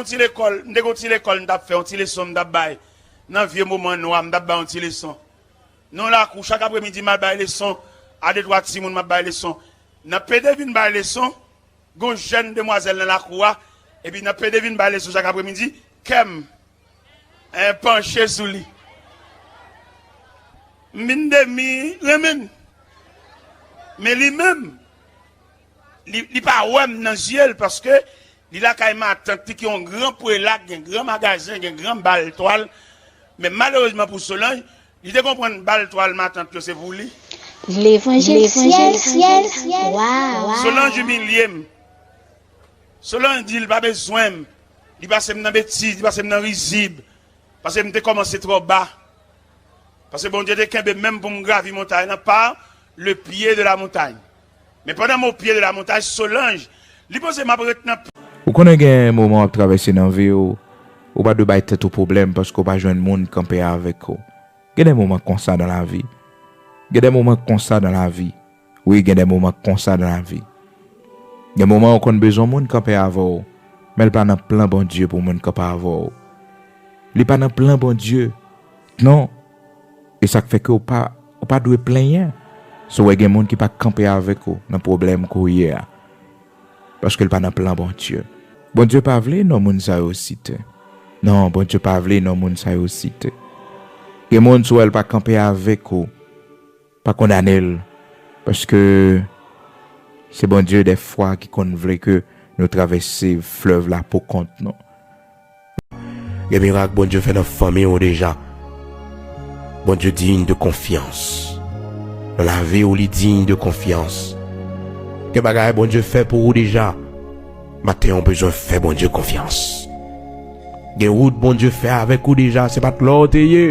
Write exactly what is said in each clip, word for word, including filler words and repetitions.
Ti lekòl, m te gen yon ti lekòl m t ap fè, yon ti leson m t ap bay. Nan vye moman nwa, m t ap bay yon ti leson. Nan lakou, chak apremidi, m al bay leson a de twa timoun, m ap bay leson. Nan pede vin bay leson, gen yon jèn demwazèl nan lakou a, epi nan pede vin bay leson chak apremidi, kè m, eh, panche sou li. M vin demi renmen l. Men li menm, li, li pa wè m nan zye l, paske li lakay matant li ki yon gran prela, gen gran magazen, gen gran bal twal. Men malerezman pou Solanj, li te konprann bal twal matant yo se pou li. Levanjil syèl, syèl, syèl. Waw. Solanj imilye m. Solanj di l pa bezwen m. Li pase m nan betiz, li pase m nan rizib. Paske m te kòmanse twò ba. Paske Bondye te kenbe m menm pou m gravi montay lan par le pye de la montagne. Men pandan m o pye de la montagne, Solanj, li panse m ap ret nan. Ou konnen gen moman w ap travèse nan vi w, ou pa dwe bay tèt ou pwoblèm paske w pa jwenn moun kanpe avèk ou. Gen de moman konsa nan lavi. Gen de moman konsa nan lavi. Wi, gen de moman konsa nan lavi. Gen moman ou konn bezwen moun kanpe avè w, men l pa nan plan Bondye pou moun kanpe avè w. Li pa nan plan Bondye. Non. E sa k fè ke w pa, ou pa dwe plenyen si w wè gen moun ki pa kanpe avèk ou nan pwoblèm ke w ye a. Paske l pa nan plan Bondye. Bondye pa vle non moun sa yo site. Non, Bondye pa vle non moun sa yo site. Gen moun si w wè l pa kanpe avèk ou, pa kondane l, paske se Bondye dèfwa ki konn vle ke nou travèse flèv la pou kont nou. Gen mirak Bondye fè nan fanmi w deja. Bondye diy de konfyans. Nan lavi w, li diy de konfyans. Gen bagay Bondye fè pou ou deja. Maten an, w bezwen fè Bondye konfyans. Gen wout Bondye fè avèk ou deja, se pa t lè w te ye.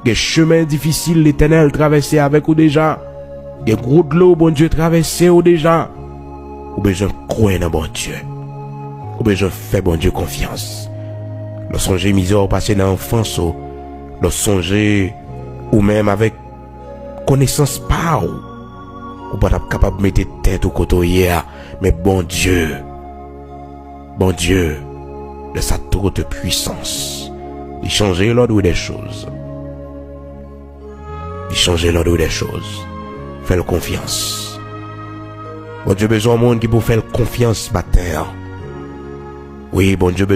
Gen chemen difisil Letènèl travèse avèk ou deja. Gen gwo dlo Bondye travèse w deja. Ou bezwen kwè nan Bondye. Ou bezwen fè Bondye konfyans. Lè w sonje mizè w pase nan anfans ou, lè w sonje ou menm avèk konesans pa w, ou pa t ap kapab mete tèt ou kote w ye a, men Bondye, Bondye, de sa toute puissance, li chanje lòd dè choz. Li chanje lòd dè choz. Fè l konfyans. Bondye bezwen yon moun ki pou fè l konfyans maten an. Wi, Bondye bezwen